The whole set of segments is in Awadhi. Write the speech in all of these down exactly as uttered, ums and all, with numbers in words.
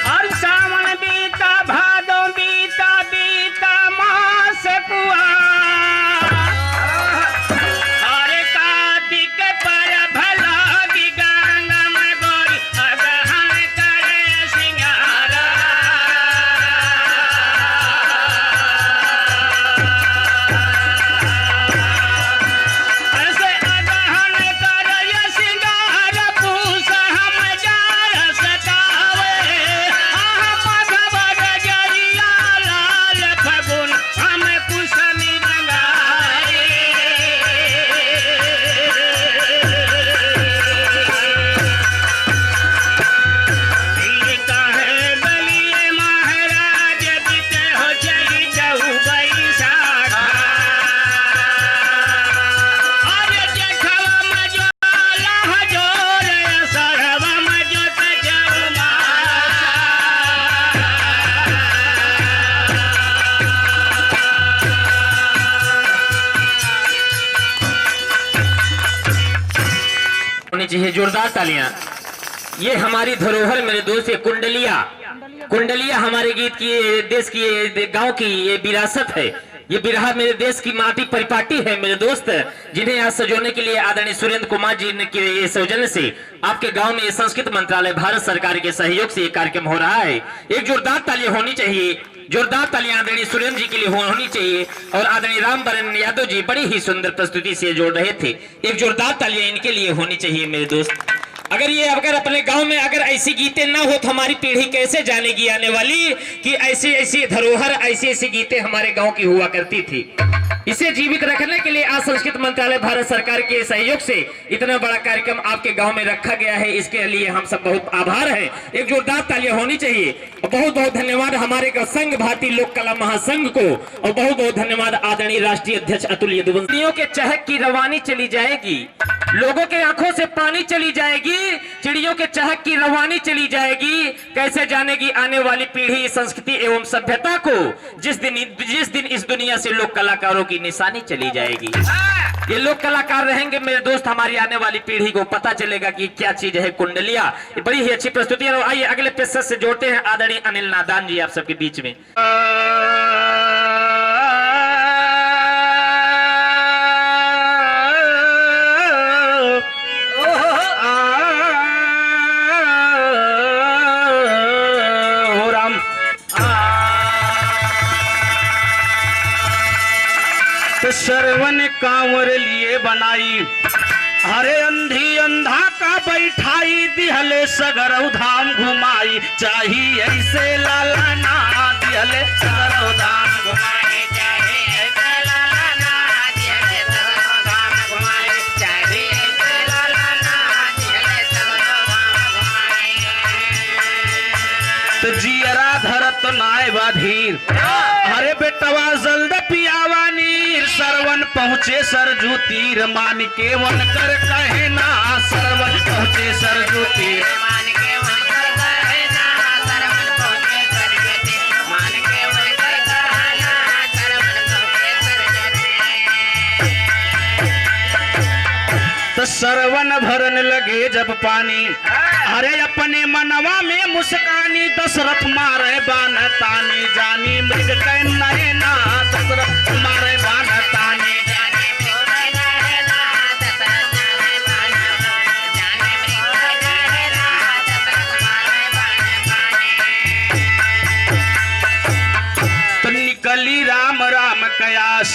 और सावन बीता, भादो बीता, बीता मास कुआर। और कार्तिक पर भला गंगा में गोरी अगहन करे सिंगारा। ऐसे अगहन करे सिंगार पूस हम जाड़ सतावे। आह, माधव रजैया लाल फगुन हम कुसमी रंगाए। ई काहे बलिए महाराज बिते हो चली जाऊ बैसाखा। अरे जेठवा में जो होनी चाहिए जोरदार तालियां। ये हमारी धरोहर मेरे दोस्त, ये कुंडलिया, कुंडलिया हमारे गीत की, ये देश की, ये गांव की ये विरासत है। ये बिरहा मेरे देश की माटी परिपाटी है मेरे दोस्त, जिन्हें आज सजोने के लिए आदरणीय सुरेंद्र कुमार जी ने के ये सौजन्य से आपके गांव में ये संस्कृति मंत्रालय भारत सरकार के सहयोग से ये कार्यक्रम हो रहा है। एक जोरदार ताली होनी चाहिए, जोरदार तालियां आदरणीय सुरेंद्र जी के लिए हो-, होनी चाहिए। और आदरणीय रामवरण यादव जी बड़ी ही सुंदर प्रस्तुति से जोड़ रहे थे, एक जोरदार तालियां इनके लिए होनी चाहिए मेरे दोस्त। अगर ये, अगर अपने गांव में अगर ऐसी गीतें ना हो तो हमारी पीढ़ी कैसे जानेगी आने वाली कि ऐसी ऐसी धरोहर, ऐसी ऐसी गीतें हमारे गांव की हुआ करती थी। इसे जीवित रखने के लिए आज संस्कृति मंत्रालय भारत सरकार के सहयोग से इतना बड़ा कार्यक्रम आपके गांव में रखा गया है, इसके लिए हम सब बहुत आभार हैं। एक जोरदार तालियां होनी चाहिए। बहुत बहुत धन्यवाद हमारे ग-, संघ भारतीय लोक कला महासंघ को, और बहुत बहुत धन्यवाद आदरणीय राष्ट्रीय अध्यक्ष अतुल यदुवंशी। चिड़ियों के चहक की रवानी चली जाएगी, लोगों के आंखों से पानी चली जाएगी, चिड़ियों के चहक की रवानी चली जाएगी। कैसे जानेगी आने वाली पीढ़ी इस संस्कृति एवं सभ्यता को, जिस दिन, जिस दिन इस दुनिया से लोक कलाकारों की निशानी चली जाएगी। ये लोक कलाकार रहेंगे मेरे दोस्त, हमारी आने वाली पीढ़ी को पता चलेगा कि क्या चीज है कुंडलिया। ये बड़ी ही अच्छी प्रस्तुति है। और आइए अगले पेशकश से जोड़ते हैं आदरणीय अनिल नादान जी आप सबके बीच में। हो राम। तो सरवन कांवर लिए बनाई, अरे अंधी अंधा का बैठाई, दिहले सगरौ धाम घुमाई, चाही ऐसे लालना, दिहले सगरौ धाम घुमाई, चाही ऐसे लालना, दिहले सगरौ धाम घुमाई, चाही ऐसे लालना, दिहले सगरौ धाम घुमाई। तो जियरा धरत नाय बा धीर, अरे बेटवा जल्द पियावा नीर, सरवन पहुँचे सरजू तीर, मान के वनकर कहे ना, सरवन पहुँचे सरजू तीर। तो सरवन भरन लगे जब पानी, अरे अपने मनवा में मुस्कानी, दशरथ मारे बान तानी, जानी मृग के नैना, दशरथ मारे बान तानी। तो निकली राम राम कयास।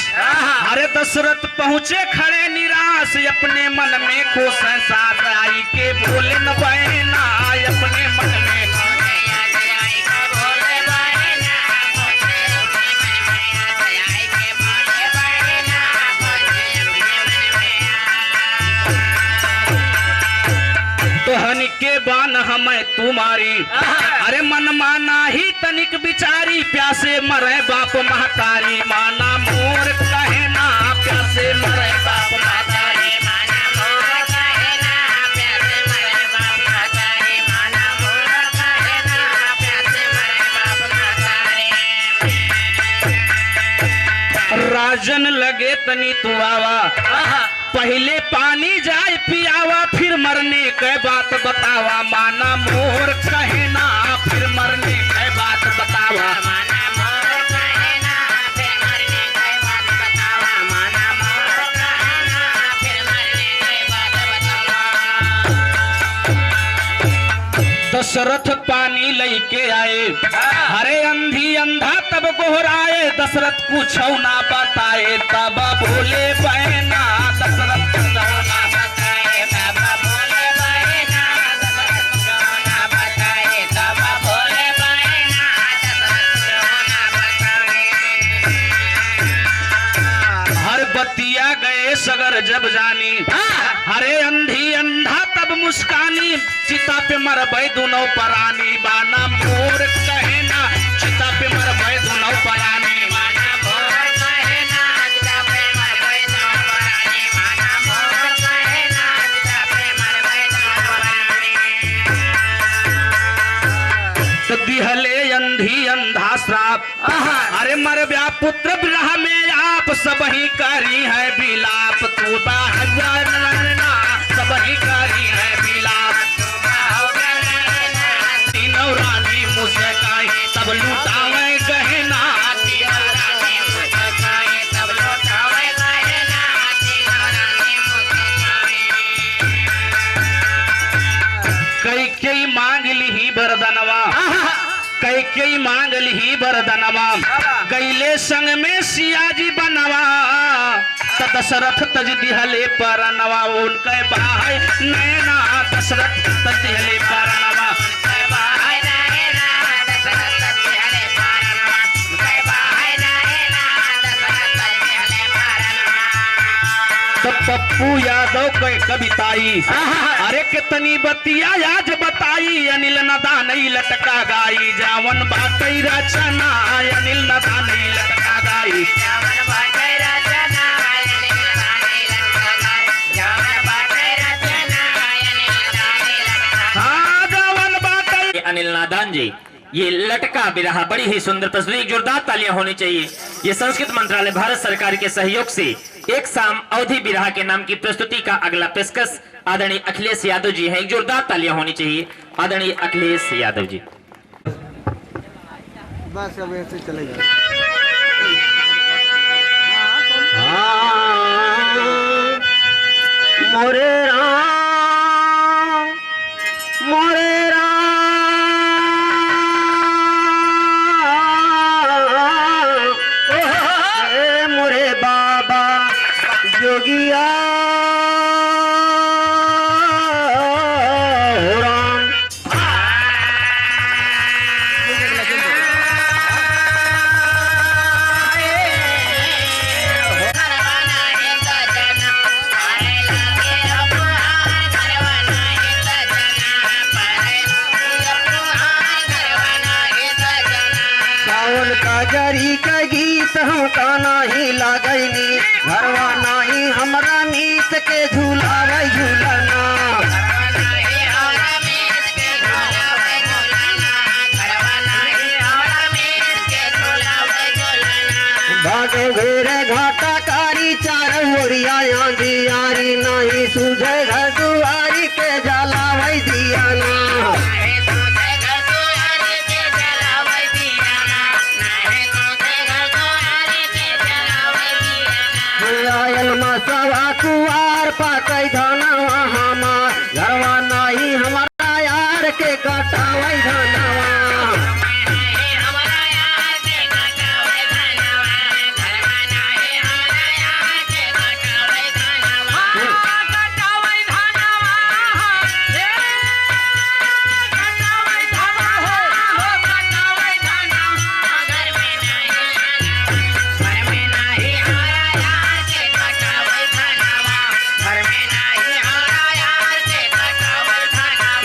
अरे दशरथ पहुँचे खड़े निराश, अपने मन में खोस सास, आई के बोले न बहना, अपने मन में। तोहन के बान हमें तुम्हारी, अरे मन माना ही तनिक बिचारी, प्यासे मरे बाप महतारी, माना मोर कहना, प्यासे मरे बाप महतारी। जन लगे तनी तू आवा। आहा। पहिले पानी जाए पियावा, फिर मरने के बात बतावा। माना मोर कहना, फिर मरने के बात बतावा। माना मोर कहना, फिर मरने के बात बतावा। माना मोर कहना, फिर मरने के बात बतावा। दशरथ पानी लइके आए। हाँ। अरे अंधी अंधा तब गोहराए, दशरथ कुछौ ना बताए, तब बोले बहना। दशरथ कुछौ ना बताए, तब बोले बहना। दशरथ कुछौ ना बताए, तब बोले बहना। दशरथ कुछौ ना बताए। हर बतिया गए सगर जब जानी। हाँ। अरे अंधी अंधा तब मुस्कानी, चिता पे मरबै दुनौ परानी। माना मोर कहना, चिता पे मरबै दुनौ परानी। माना मोर कहना, चिता पे मरबै दुनौ परानी। माना मोर कहना, चिता पे मरबै दुनौ परानी। त दिहले अंधी अंधा श्राप। आहा। अरे मरब्या पुत्र विरह में आप, सबही करी है विलाप। तू बाहर ना, सबही करी है विलाप। तीनों रानी मुस्काई, तब लुटावे गहना। कई कई मांग लिही वरदनवा। आहा। कई कई मांग लिही वरदनवा, बाबा। गइले संग में सिया जी बनवा, त दशरथ तज दिहले परनवा। उनके बाहै नैना, दशरथ तज दिहले परनवा। त पप्पू यादव के कविताई, आहा। अरे कितनी बतिया आज बताई, अनिल नदानई लटका गाई, जावन बाटई रचना, अनिल नदानई लटका गाई। हाँ, जावन बाटई। अनिल नादान जी, ये लटका बिरहा बड़ी ही सुंदर प्रस्तुति, एक जोरदार तालियां होनी चाहिए। ये संस्कृत मंत्रालय भारत सरकार के सहयोग से एक शाम अवधी बिरहा के नाम की प्रस्तुति का अगला पेशकश आदरणीय अखिलेश यादव जी हैं। एक जोरदार तालियां होनी चाहिए आदरणीय अखिलेश यादव जी। बस, अब ऐसे चलेगा। हाँ, मोरे राम, मोरे राम, ए मोरे बाबा जोगिया हो राम। सावन का जरी का गीत हमका नाही लागैनी, घरवा नाही हमरा मीत के झूलावै झूलना। भागो घेरे घाटा कारी चारों ओरिया, आंधी आरी नाही सूझे घर दुआरी के जलावै दिया ना। आयल मसवा कुआर पाकै धनवा हमार, घरवा नाही हमरा यार के कटावै धनवा।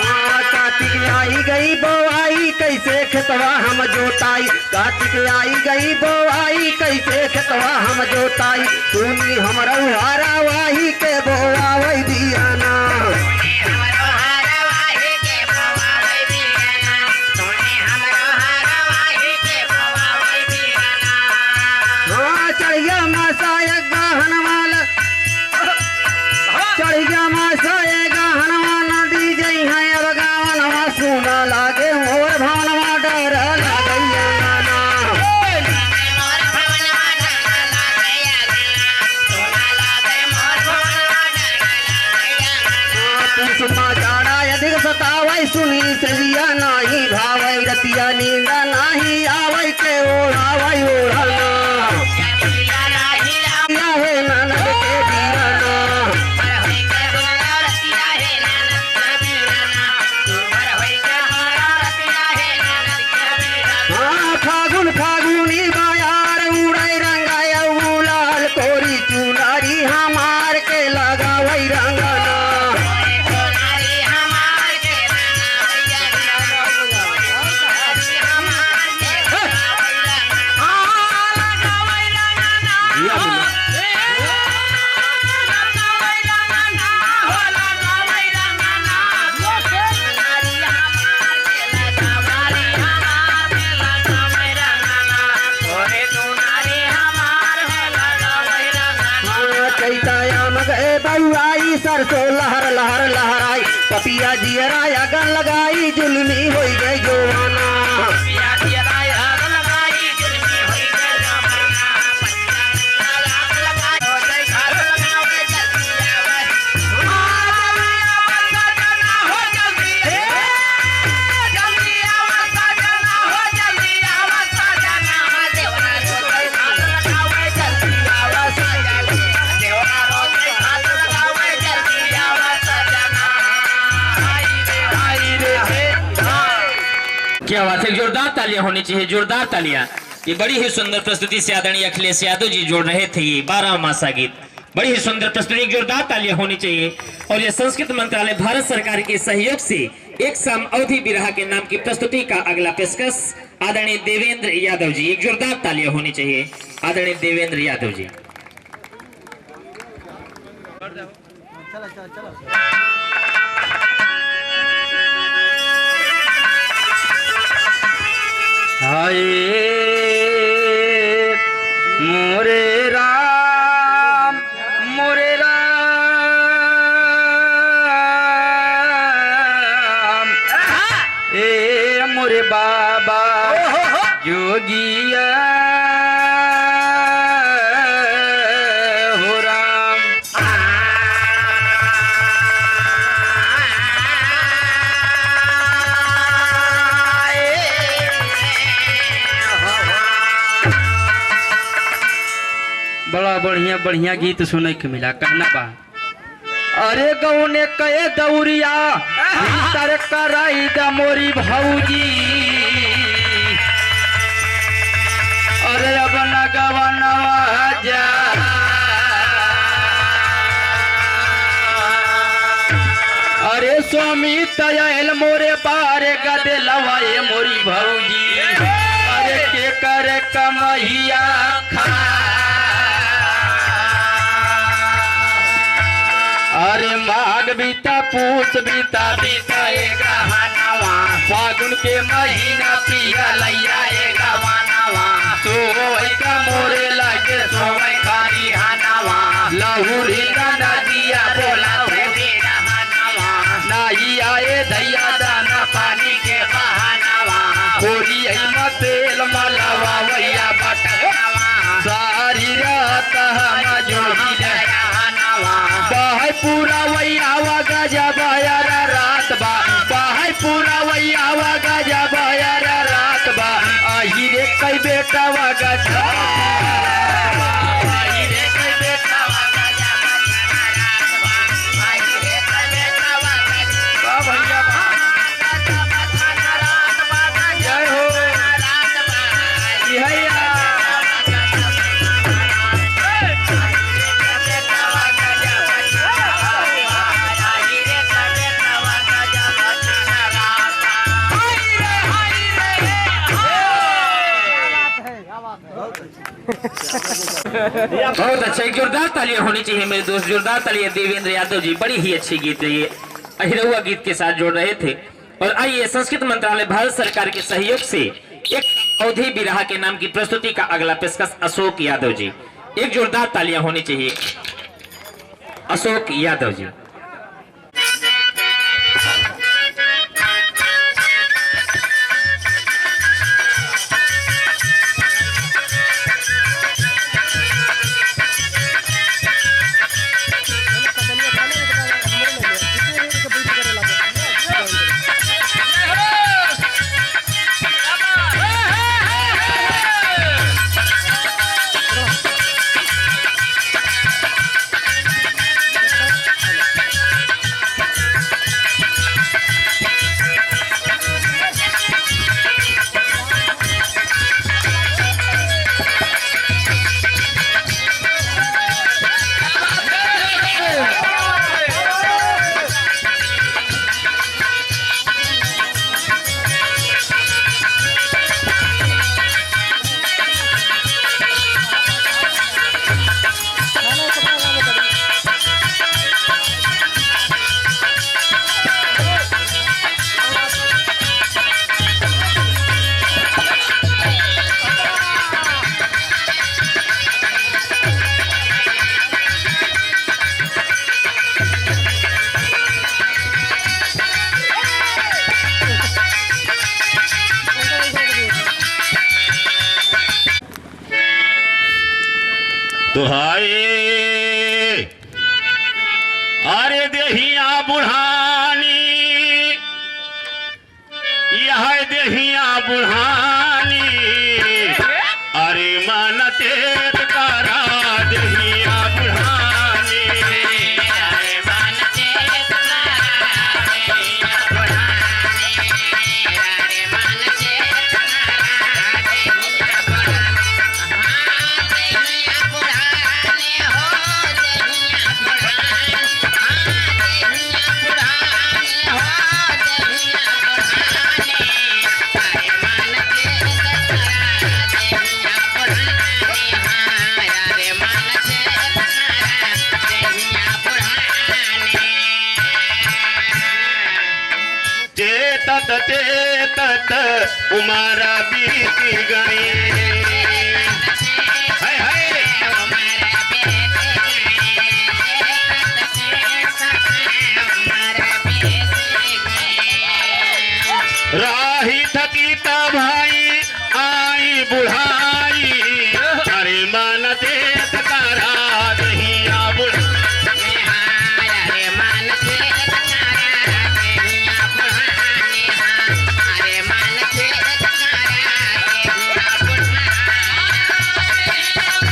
हाँ, कातिक आई गई बोआई, कैसे खेतवा हम जोताई। कातिक आई गई बोआई, कैसे खेतवा हम जोताई। सुनी हमरौ हारावाही के बोआवै दिया ना। हाँ, चढ़िया मासा सरसों लहर लहर लहराई, पपिया जियरा अगन लगाई, जुलमी होई गई जोवाना। क्या बात है, जोरदार तालियां होनी चाहिए, जोरदार तालियां। ये बड़ी ही सुंदर प्रस्तुति से आदरणीय अखिलेश यादव जी जोड़ रहे थे, ये बारह मासा गीत। बड़ी ही सुंदर प्रस्तुति, एक जोरदार तालियां होनी चाहिए। और यह संस्कृत मंत्रालय भारत सरकार के सहयोग से एक साम अवधी बिरहा के नाम की प्रस्तुति का अगला पेशकश आदरणीय देवेंद्र यादव जी, एक जोरदार तालियां होनी चाहिए आदरणीय देवेंद्र यादव जी। हाय मोरे राम, मोरे राम, ए मोरे बाबा जोगिया हो राम। बड़ा बढ़िया, बढ़िया गीत सुने के मिला, कहना बा। अरे गौने कए दौरिया, भीतर कराई द मोरी भौजी। अरे अब न गवनवा जा। अरे स्वामी तयल मोरे बारे गदे लवाए मोरी भौजी। अरे के करे कमहिया खा। अरे माघ बीता, पूस बीता, बीता ए गहनवा। फागुन के महीना पिया लैया ए गवनवा। सोवै का मोरे लागे सोवै खरिहनवा। लहुरी का नदिया बोला थे बिरहनवा। नाई आए दैया दाना पानी के बहानवा। होरी आई म तेल मलवा वैया बटनवा। सारी रात हम जोड़ी रहनवा। बहै पूरा वैया वा गजब यार रात बा। बहै पूरा वैया वा गजब यार रात बा। आही रे कई बेटा वा गजब। आही रे कई बेटा वा गजब। वाह भैया, वाह। जय हो। इहै आ। बहुत अच्छा, एक जोरदार तालियां होनी चाहिए मेरे दोस्त, जोरदार तालियां देवेंद्र यादव जी, बड़ी ही अच्छी गीत है ये, अहिरौआ गीत के साथ जोड़ रहे थे। और आइए, संस्कृत मंत्रालय भारत सरकार के सहयोग से एक अवधी बिरहा के नाम की प्रस्तुति का अगला पेशकश अशोक यादव जी, एक जोरदार तालियां होनी चाहिए अशोक यादव जी। तो हाय, अरे देहिया बुढ़ानी, यह देहिया बुढ़ानी, अरे मन चेत करा देहिया बुढ़ानी। चेतत चेतत उमर बीत गई। हाय, हाय। राही थकी त भाई आई बुढ़ाई, अरे मन चेत करा देहिया बुढ़ानी।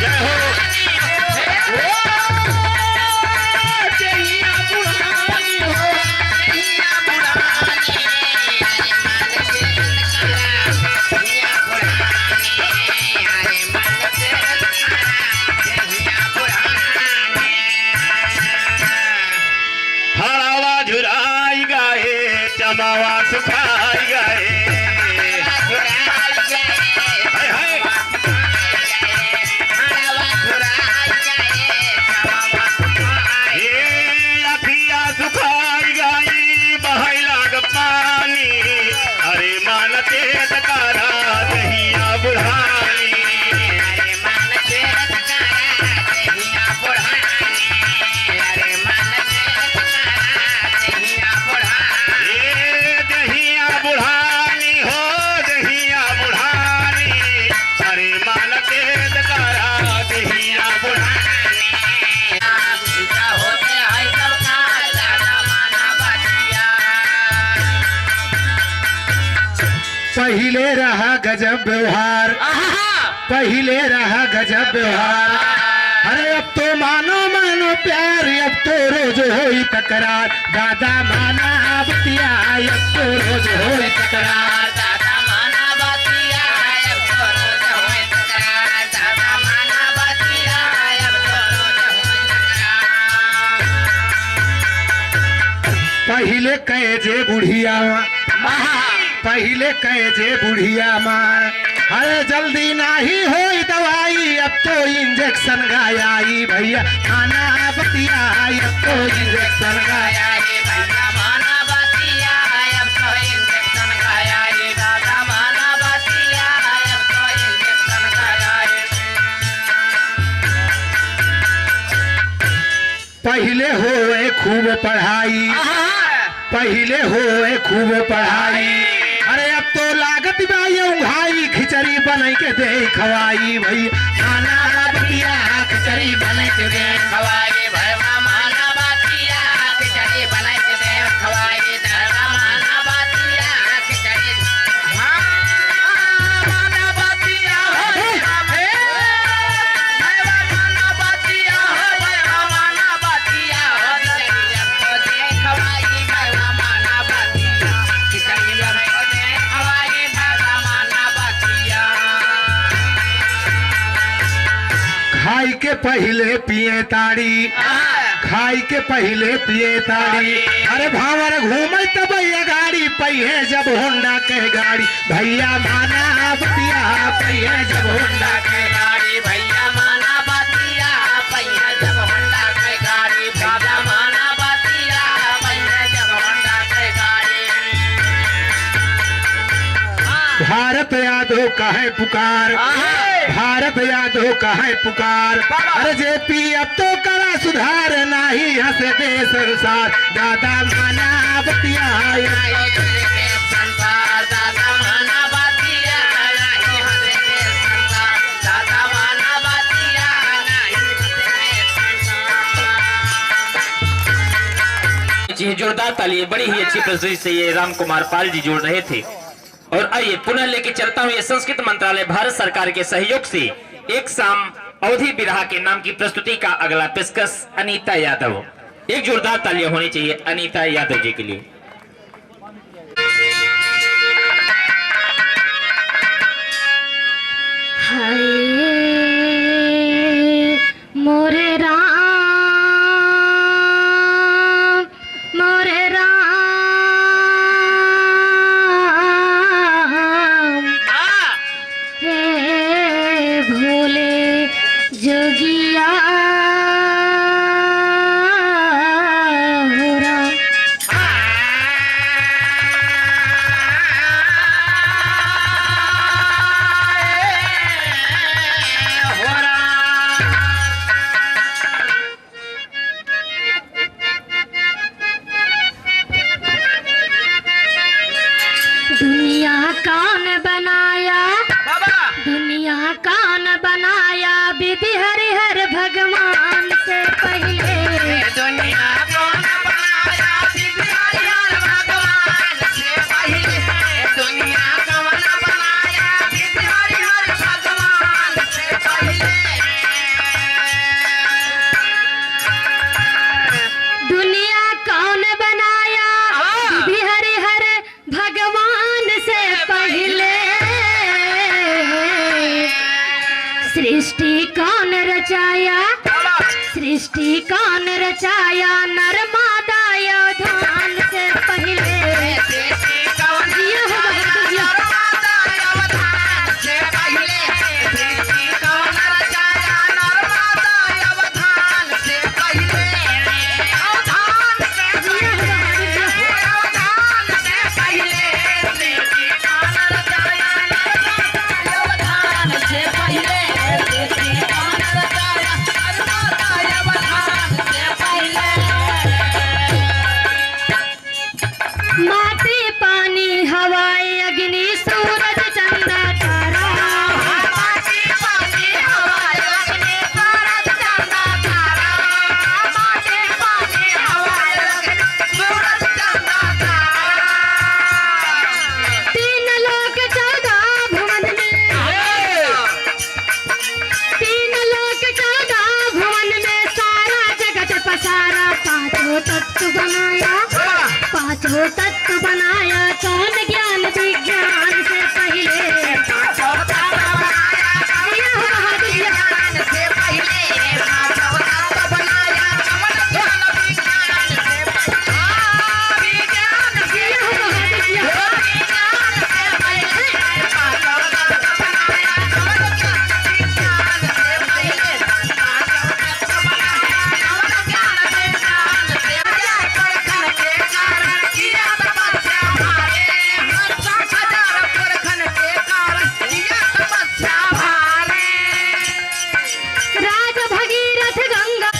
जय हो। हड़वा झुराई गए, चमावा सुखाई गए। हाय, हाय। ए अखिया सुखाई गई, बहै लाग पानी। अरे मन चेत करा देहिया बुढ़ानी। ए देहिया बुढ़ानी हो, देहिया बुढ़ानी, अरे मन चेत करा देहिया बुढ़ानी। पहिले रहा गजब व्यवहार, आहा! पहिले रहा गजब व्यवहार। अरे अब तो मानो मानो प्यार, अब तो रोज होई तकरार। दादा माना बतिया, अब तो रोज होई तकरार। दादा माना बतिया, अब तो रोज होई तकरार। दादा माना बतिया, अब तो रोज होई तकरार। पहिले कहे जे बुढ़िया, आहा! पहिले कहे जे बुढ़िया माँ, अरे जल्दी नाही होई दवाई, अब तो इंजेक्शन गयाई भैया, माना बतिया, अब तो इंजेक्शन गयाई भैया, माना बतिया, अब तो इंजेक्शन गयाई दादा, माना बतिया, अब तो इंजेक्शन गयाई। पहिले होए खूब पढ़ाई, आहा! पहिले होए खूब पढ़ाई। अरे अब तो लागत बा ये उघाई, खिचड़ी बनाई के दे खवाई भैया, माना बतिया, खिचड़ी बनाई के दे खवाई भैया, माना बतिया, खिचड़ी बनाई के दे खवाई दादा, माना बतिया, खिचड़ी। हाँ, माना बतिया, हो, हे, हे, भैया, माना बतिया, हो, भैया, माना बतिया, हो, खिचड़ी अब तो दे खवाई भैया, माना बतिया, खिचड़ी अब तो दे खवाई भैया, माना बतिया। खाई के पहिले पिए ताड़ी, आहा। खाई के पहिले पिए ताड़ी। अरे भावर घूमे तब ये गाड़ी, पहिए जब होंडा के गाड़ी। भैया माना बतिया, पहिए जब होंडा के गाड़ी। भैया माना बतिया, पहिए जब होंडा के गाड़ी। भैया माना बतिया, पहिए जब होंडा के गाड़ी। भारत यादव कहे पुकार, आहा। भारत यादव कहे पुकार। बाबा। अरे जेपी अब तो करा सुधार, नाही हंसे दे संसार। दादा माना बतिया, नाही हंसे दे संसार। दादा माना बतिया, नाही हंसे दे संसार। दादा माना बतिया, नाही जोरदार ताली, बड़ी ही अच्छी प्रस्तुति से ये राम कुमार पाल जी जोड़ रहे थे। और आइए, पुनः लेके चलता हूँ ये संस्कृत मंत्रालय भारत सरकार के सहयोग से एक शाम अवधी बिरहा के नाम की प्रस्तुति का अगला पेशकश अनीता यादव। एक जोरदार तालियां होनी चाहिए अनीता यादव जी के लिए। हाय मोरे राम, मोरे राम, हे भोले जोगिया हो राम। दुनिया कौन बनाया, बाबा। दुनिया कौन बनाया, विधि हरिहर भगवान से पहिले। दुनिया कौन बनाया, विधि हरिहर भगवान से पहिले। दुनिया कौन बनाया, विधि हरिहर भगवान से पहिले। दुनिया कौन बनाया, हाँ। विधि हरिहर भगवान से पहिले। सृष्टि कौन रचाया, सृष्टि कौन रचाया, नर मादा अवधान से पहिले। जिया हो बहादुर जिया। माटी, पानी, हवाई, अग्नि, सूरज, चंदा, तारा। माटी, पानी, हवाई, अग्नि, सूरज, चंदा, तारा। माटी, पानी, हवाई, अग्नि, सूरज, चंदा, तारा। तीन लोक चौदह भुवन में। तीन लोक चौदह भुवन में सारा जगत पसारा, पांचों तत्व बनाया, पांचों तत्व बनाया, कौन ज्ञान विज्ञान से पहिले? यह महाविद्या राज भगीरथ गंगा,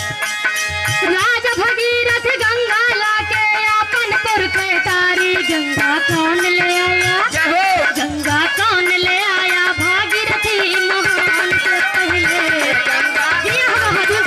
राज भगीरथ गंगा लाके आपन पुरखे तारी। गंगा कौन ले आया? जय हो। गंगा कौन ले आया? भागीरथी महान से पहिले। जिया हो बहादुर।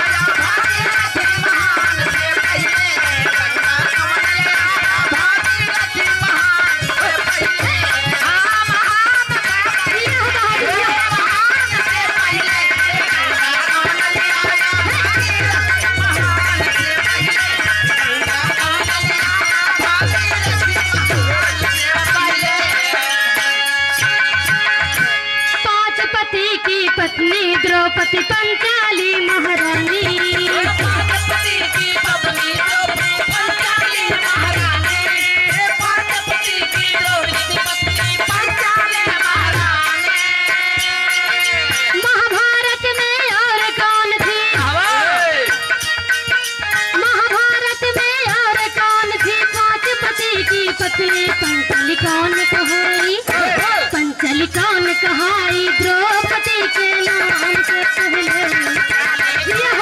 पांच पति की पत्नी द्रौपदी पंचाली महारानी। महाभारत में और कौन थी? महाभारत में और कौन थी पांच पति की पत्नी? पंचली कौन कहाई? पंचली कौन कहाई? द्रौपदी के नाम से पहिले। यह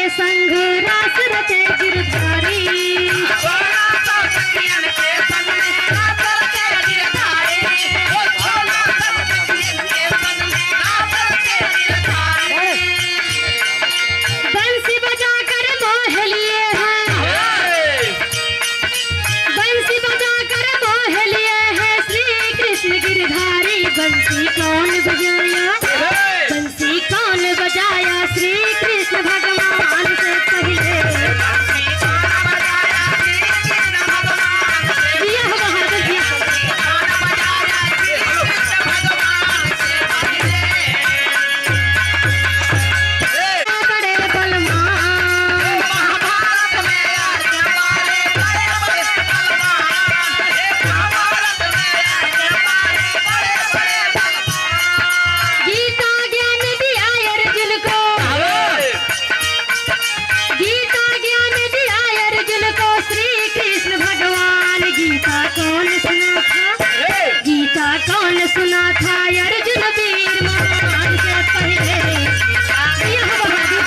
संग रास रचे गिरधारी। बंसी बजा कर मोह लिए हैं, बंसी बजा कर मोह लिए हैं श्री कृष्ण गिरधारी। बंसी कौन बजाया, बंसी कौन बजाया श्री कृष्ण भगवान से पहिले? यह बहादुर जी। बड़े बलवान। गीता ज्ञान दिया अर्जुन को, गीता ज्ञान दिया अर्जुन को श्री कृष्ण भगवान। गीता कौन सुना था, गीता कौन सुना था अर्जुन वीर महान के पहिले? यह बहादुर।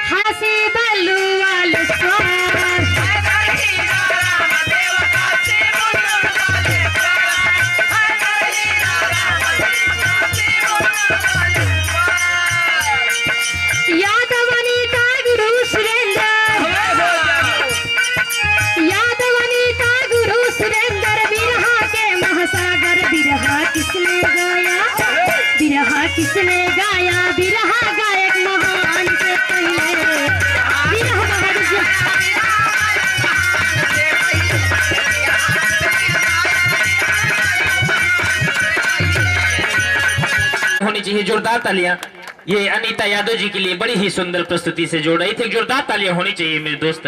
हंसी बलुआ लुस्कार। यादव अनीता गुरु सुरेंद्र, यादव अनीता गुरु सुरेंद्र, बिरहा के महासागर, बिरहा किसने गाया, बिरहा किसने गाया, बिरहा गायक महान के पहिले, बिरहा बहादुर जी। होनी चाहिए जोरदार तालियां। ये अनीता यादव जी के लिए बड़ी ही सुंदर प्रस्तुति से जोड़ रही थी, जोरदार तालियां होनी चाहिए मेरे दोस्त।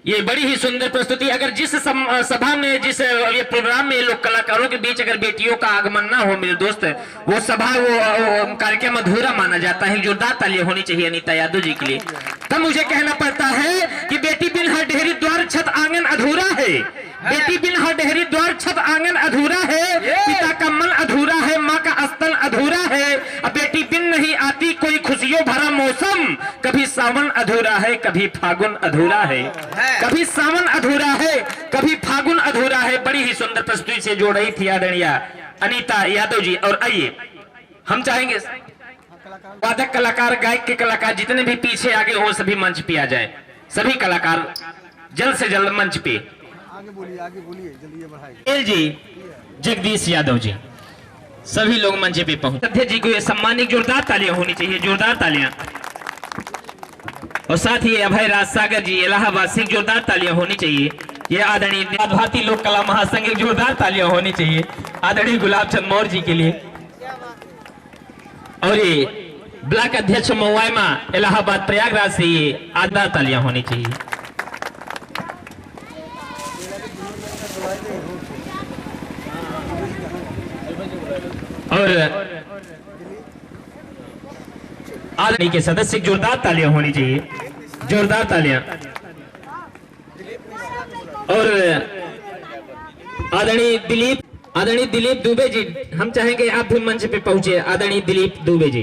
ये बड़ी ही सुंदर प्रस्तुति। अगर जिस सम-, सभा में, जिस, अ, ये प्रोग्राम में लोक कलाकारों के बीच अगर बेटियों का आगमन ना हो मेरे दोस्त, वो सभा, वो, वो कार्यक्रम अधूरा माना जाता है। जोरदार तालियां होनी चाहिए अनीता यादव जी के लिए। तब मुझे कहना पड़ता है कि बेटी बिन हर डेहरी द्वार छत आंगन अधूरा है। बेटी बिन हर डेहरी द्वार छत आंगन अधूरा है, ये। पिता का मन अधूरा है, माँ का स्तन अधूरा है। अब बेटी बिन नहीं आती कोई खुशियों भरा मौसम, कभी सावन अधूरा है, कभी फागुन अधूरा है, है। कभी सावन अधूरा है, कभी फागुन अधूरा है। बड़ी ही सुंदर प्रस्तुति से जोड़ रही थी आदरणीय अनीता यादव जी। और आइए, हम चाहेंगे वादक कलाकार, गायक के कलाकार जितने भी पीछे आगे हो, सभी मंच पे आ जाए। सभी कलाकार जल्द से जल्द मंच पे। आगे बोलिए, आगे बोलिए, जल्दी ये बढ़ाइए। एल जी, जगदीश यादव जी, सभी लोग मंच पे पहुंच। अध्यक्ष जी को ये सम्मान, एक जोरदार तालियां होनी चाहिए, जोरदार तालियां। और साथ ही अभय राज सागर जी, इलाहाबाद से, एक जोरदार तालियां होनी चाहिए। ये आदरणीय भारतीय लोक कला महासंघ, एक जोरदार तालियां होनी चाहिए आदरणीय गुलाब चंद मौर्य जी के लिए। और ये ब्लॉक अध्यक्ष मऊआइमा इलाहाबाद प्रयागराज से, ये आधा तालियां होनी चाहिए। और आदरणीय के सदस्य, जोरदार तालियां होनी चाहिए, जोरदार तालियां। और आदरणीय दिलीप, आदरणीय दिलीप दुबे जी, हम चाहेंगे आप भी मंच पे पहुंचे। आदरणीय दिलीप दुबे जी।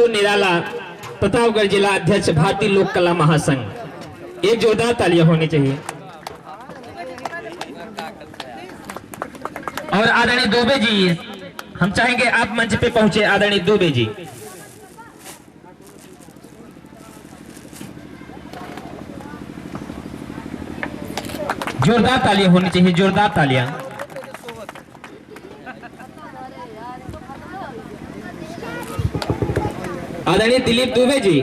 निराला, प्रतापगढ़ जिला अध्यक्ष, भारतीय लोक कला महासंघ, एक जोरदार तालियां होनी चाहिए। और आदरणीय दुबे जी, हम चाहेंगे आप मंच पे पहुंचे, आदरणीय दुबे जी। जोरदार तालियां होनी चाहिए, जोरदार तालियां। आदरणीय दिलीप दुबे जी।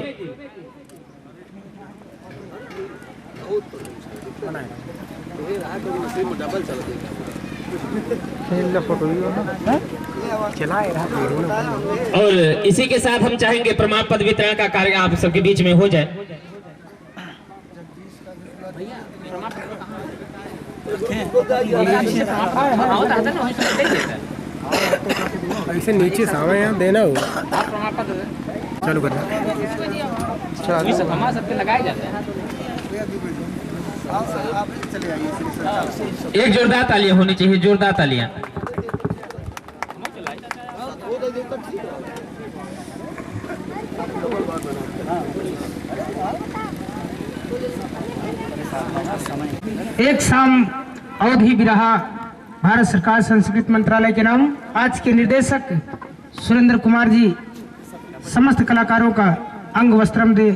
और इसी के साथ हम चाहेंगे प्रमाण पत्र वितरण का कार्य आप सबके बीच में हो जाए। ऐसे नीचे से आवे हैं, देना हो। चालू करना। चालू। एक जोरदार तालियां होनी चाहिए, जोरदार तालियां। एक साम अवधी बिरहा, भारत सरकार संस्कृति मंत्रालय के नाम। आज के निर्देशक सुरेंद्र कुमार जी समस्त कलाकारों का अंग वस्त्रम दे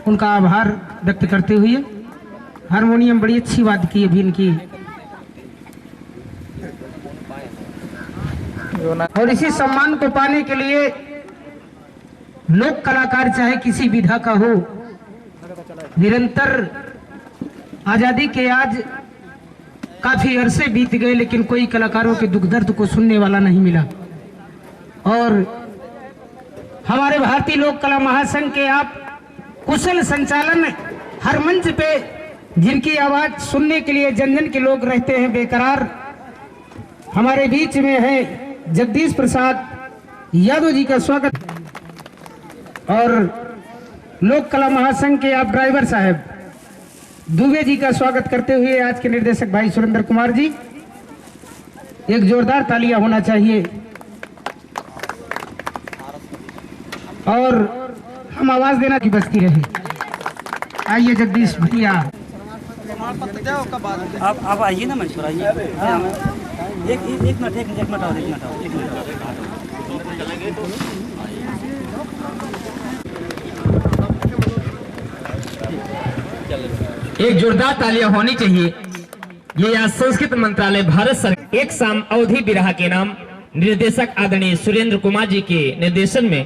उनका आभार व्यक्त करते हुए हारमोनियम बड़ी अच्छी वादकी अभी इनकी। और इसी सम्मान को पाने के लिए लोक कलाकार चाहे किसी विधा का हो, निरंतर आजादी के आज काफी अरसे बीत गए, लेकिन कोई कलाकारों के दुख दर्द को सुनने वाला नहीं मिला। और हमारे भारतीय लोक कला महासंघ के आप कुशल संचालन, हर मंच पे जिनकी आवाज सुनने के लिए जन जन के लोग रहते हैं बेकरार, हमारे बीच में है जगदीश प्रसाद यादव जी का स्वागत। और लोक कला महासंघ के आप ड्राइवर साहब दुबे जी का स्वागत करते हुए आज के निर्देशक भाई सुरेंद्र कुमार जी, एक जोरदार तालियां होना चाहिए। और हम आवाज देना की बस्ती रहे। आइए जगदीश भैया। आप, आप आइए ना मंच पर आइए। एक, एक, एक मिनट, एक, एक मिनट और, एक मिनट और, एक मिनट और। एक जोरदार तालियां होनी चाहिए। ये आज संस्कृति मंत्रालय भारत सरकार एक साम अवधी बिरहा के नाम निर्देशक आदरणीय सुरेंद्र कुमार जी के निर्देशन में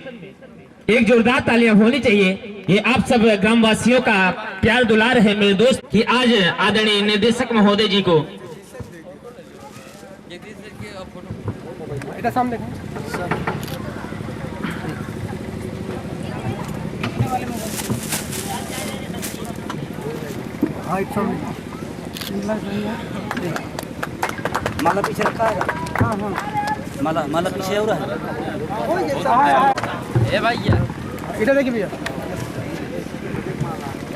एक जोरदार तालियां होनी चाहिए। ये आप सब ग्रामवासियों का प्यार दुलार है मेरे दोस्त कि आज आदरणीय निर्देशक महोदय जी को इधर सामने देखो। हाँ, इधर सामने। माला पीछे रखा है। हाँ, हाँ। माला, माला पीछे हो रहा है। ए भैया। इधर देखिए भैया।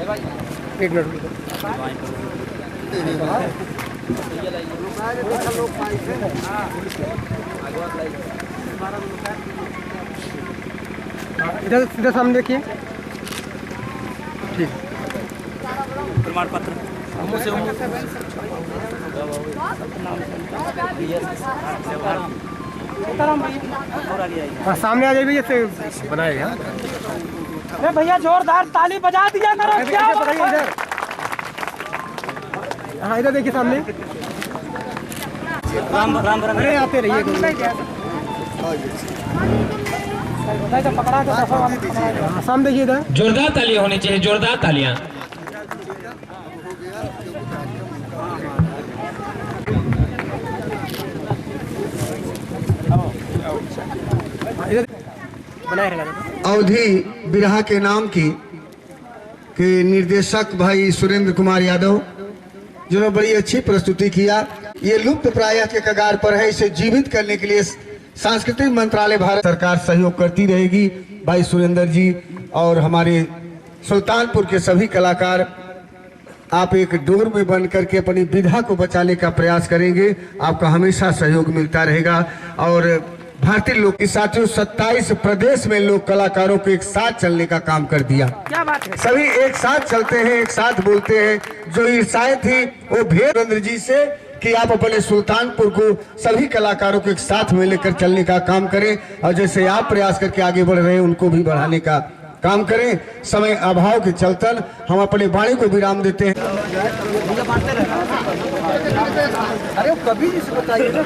ए भाई। एक मिनट। हाँ, इधर, इधर सामने देखिए। ठीक। प्रमाण पत्र। हाँ, सामने आ जाइए, ऐसे बनाए, हाँ। अरे भैया, जोरदार ताली बजा दिया करो, अरे, क्या इधर बात बताइए, है? इधर। हाँ, इधर देखिए सामने। राम, राम, राम। अरे, आते रहिए। नहीं तो पकड़ा के दफा वाला पकड़ा के। हाँ, सामने देखिए इधर। जोरदार तालियां होनी चाहिए, जोरदार तालियां। हाँ, इधर बनाए रहना। अवधी बिरहा के नाम की के निर्देशक भाई सुरेंद्र कुमार यादव, जिन्होंने बड़ी अच्छी प्रस्तुति किया। ये लुप्त प्रायः के कगार पर है, इसे जीवित करने के लिए सांस्कृतिक मंत्रालय भारत सरकार सहयोग करती रहेगी। भाई सुरेंद्र जी और हमारे सुल्तानपुर के सभी कलाकार, आप एक डोर में बन करके अपनी विधा को बचाने का प्रयास करेंगे। आपका हमेशा सहयोग मिलता रहेगा। और भारतीय लोक, साथियों, सत्ताईस प्रदेश में लोक कलाकारों को एक साथ चलने का काम कर दिया। क्या बात है। सभी एक साथ चलते हैं, एक साथ बोलते हैं। जो ईर्ष्याएं थी, वो भेद सुरेंद्र जी से कि आप अपने सुल्तानपुर को सभी कलाकारों को एक साथ में लेकर चलने का काम करें और जैसे आप प्रयास करके आगे बढ़ रहे हैं, उनको भी बढ़ाने का काम करें। समय अभाव के चलतन हम अपने वाणी को विराम देते हैं। अरे, वो कभी नहीं बताइए ना।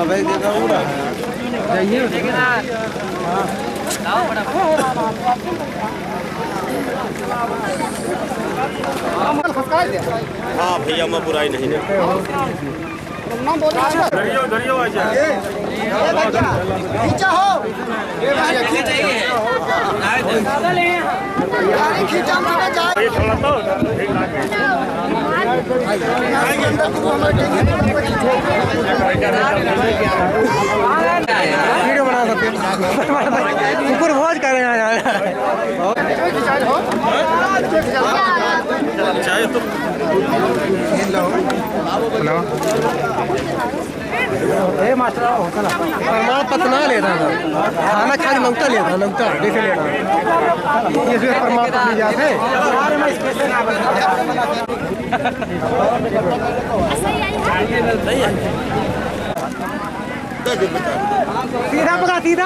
अबे, देखा, उड़ा है। जाइए। हाँ भैया, मैं बुराई नहीं नहीं। वीडियो बना सकते हैं। कुकुर भोज कर रहे हैं यार। हेलो। ए मास्टर, आओ, चला। परमात्मा पतना ले रहा था। खाना खा के लौटा ले रहा, लौटा, जैसे ले रहा। ये से परमात्मा ले जाते। सीधा पकड़ा, सीधा।